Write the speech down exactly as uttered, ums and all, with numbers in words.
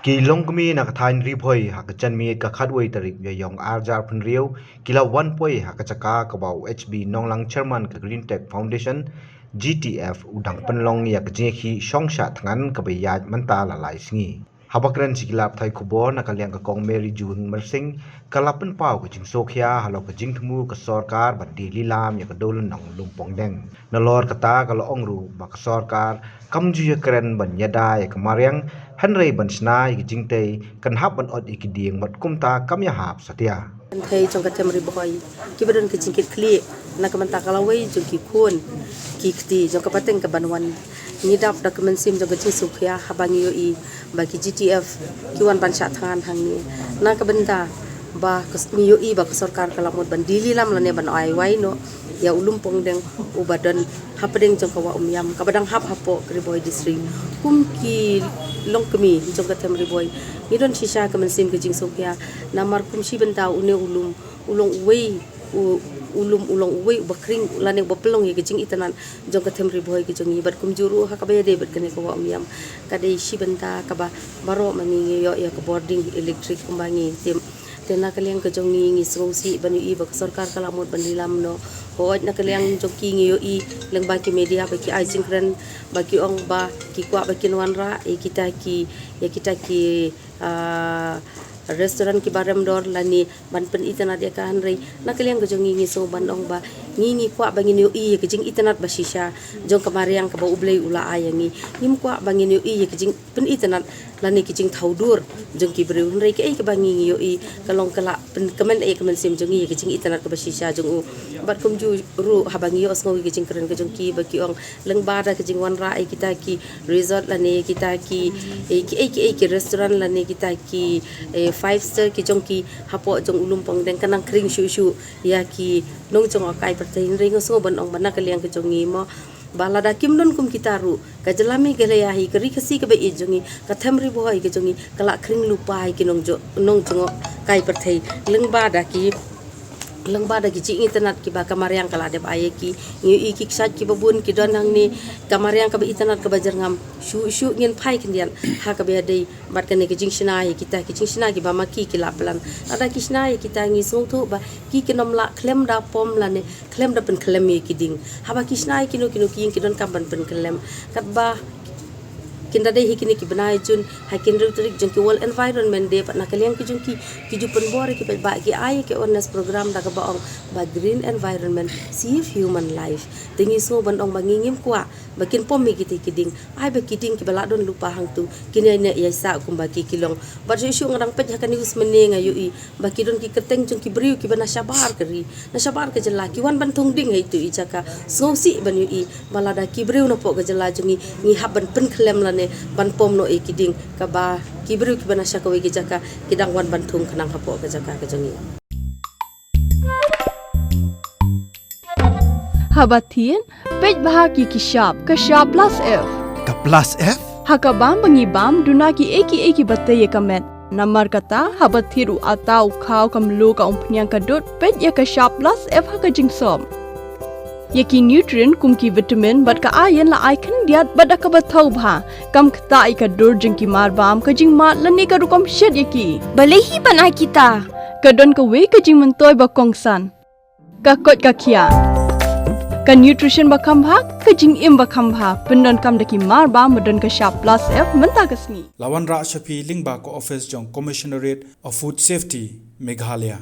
Ki longkmie na ka thaiñ Ri Bhoi ha ka janmiet ka khatwei tarik Ïaïong arhajar phew hynriew ki la wan poi ha ka jaka kaba u H B Nonglang, chairman ka Green Tech Foundation G T F u dang pynlong ïa ka jingïakhih shong shah thngan kaba ïaid mynta la lai sngi. Haba kren sha ki lad pathai khubor na ka liang ka Kong Mary June Myrsing, ka la pynpaw ka jingsngewkhia halor ka jingthmu ka sorkar ban die lilam ïa ka dewlynnong Lum Pongdeng. Nalor kata ka la ong ruh ba ka sorkar kam ju ïakren ban ïada ïa ka mariang, hynrei ban shna ïa ka jingtei, kan hap ban ot ïa ki dieng bad kumta kam ïahap satia. Kynthei jong ka them Ri Bhoi kiba don ka jingkitkhlieh na ka bynta ka lawei jong ki khun ki kti jong ka pateng kaban wan. Ngi dap da ka mynsiem jong ka jingsngewkhia haba ngi ïohi ba ki G T F ki wan ban shah thngan hangne. Na ka bynta ba ka s-, ngi ïohi ba ka sorkar ka la mut ban die lilam lane ban ai wai noh ïa u Lum Pongdeng uba don hapdeng jong ka Wah Umiam kaba dang hap hapoh ka Ri Bhoi District. Kum ki longkmie jong ka them Ri Bhoi, ngi don shisha ka mynsiem ka jingsngewkhia, namar kum shi bynta une u lum u long uwei u, u lum u long uwei uba khring lane uba pynlong ïa ka jingitynnad jong ka them Ri Bhoi ka jong ngi, bad kumjuh ruh ha kaba ïadei bad kane ka Wah Umiam. Ka dei shi bynta kaba baroh ma ngi ngi ïoh ïa ka bording electric kumba ngi tip. Te na ka liang ka jong ngi ngi sngewsih ban ïohi ba ka sorkar ka la mut ban die lilam noh. Hooid, na ka liang jong ki ngi ïohi lyngba ki media ba ki ai jingkren ba ki ong ba ki kwah ba kin wanrah ïa kita ki, ïa kita ki, ah, restaurant kiba rem dor lane ban pynitynnad ïa ka, hynrei na ka liang ka jong ngi ngi sngew ban ong ba ngi ngi kwah ba ngin ïohi ïa ka jingitynnad ba shisha jong ka mariang kaba U Blei u la ai ïa ngi. Ngim kwah ba ngin ïohi ïa ka jingpynitynnad lane ka jingthaw dur jong ki briew, hynrei kaei kaba ngi ngi ïohi ka long ka la pynkmen ïa ka mynsiem jong ngi ïa ka jingitynnad kaba shisha jong u. Bad kumjuh ruh haba ngi ïohsngew ïa ka jingkren ka jong ki ba ki ong lyngba da ka jingwanrah ïa kita ki resort lane kita ki, eh, ki, eh, ki, eh, ki restaurant lane kita ki, eh, five star ki jong ki hapoh jong u Lum Pongdeng ka nang khring shuh shuh ïa ki nongjngohkai pyrthei, hynrei nga sngew ban ong ba na ka liang ka jong ngi mo ba lada kim don kum kita ruh ka jylla Meghalaya hi, ka ri Khasi kaba ïeit jong ngi, ka them Ri Bhoi ka jong ngi ka la khring lypa ïa ki nongjo-, nongjngohkai pyrthei lyngba da ki lyngba da ki jingitynnad kiba ka mariang ka la dep ai ïa ki. Ngi ïohi ki kshaid kiba bun ki don hangne, ka mariang kaba itynnad kaba jyrngam. Shuh shuh ngin phai khyndiat ha kaba ïadei bad kane ka jingshna ïa kita ki jingshna kiba ma ki ki la plan. Lada ki shna ïa kita ngi sngewthuh ba ki kin ym lah khlem da pom lane khlem da pynkhlem ïa ki dieng. Haba ki shna ïa kino kino ki ïing ki donkam ban pynkhlem. Katba kin da dei ha kine ki bnai June ha ki hynriew tarik jong ki World Environment Day, pat na ka liang ki jong ki, ki ju pynbor ïa ki paidbah, ki ai ïa ki awareness program da kaba ong ba green environment, safe human life. Te ngi sngew ban ong ba ngi ngim kwah ba kin pom ïa kita ki dieng. Ai ba ki dieng kiba la don lypa hangtu kin ïai neh ïai sah kumba ki ki long. Bad shuh shuh nga dang peit ha ka news mynne nga ïohi ba ki don ki kyrteng jong ki briew kiba na shabar ka ri, na shabar ka jylla, ki wan ban thung dieng ha itu i jaka. Sngewsih ban ïohi ba lada ki briew napoh ka jylla jong ngi ngi hap ban pynkhlem lane ban pom noh ïa ki dieng, kaba ki briew kiba na sha kawei ka jaka ki dang wan ban thung khnang hapoh ka jaka ka jong ngi. Haba thied, peit bha ki ki shap, ka shap plus F. Ka plus F? Ha ka bam ba ngi bam, duna ki ei ki ei kiba tei ïa ka met. Namar kata, haba thied u atta, u khaw, ka mluh, ka umphniang, ka dud, peit ïa ka shap plus F ha ka jingsop. Ïa ki nutrient kum ki vitamin bad ka iron la ai khyndiat bad da kaba thaw bha. Kam ktah ïa ka dur jong ki mar bam, ka jingmad lane ka rukom shet ïa ki. Balei hi ban ai kita? Ka don kawei ka jingmyntoi ba kongsan. Ka koit ka khiah. Ka nutrition ba kham bha, ka jingim ba kham bha. Pyndonkam da ki mar bam ba don ka shap plus F mynta ka sngi. La wanrah sha phi lyngba ka office jong Commissionerate of Food Safety, Meghalaya.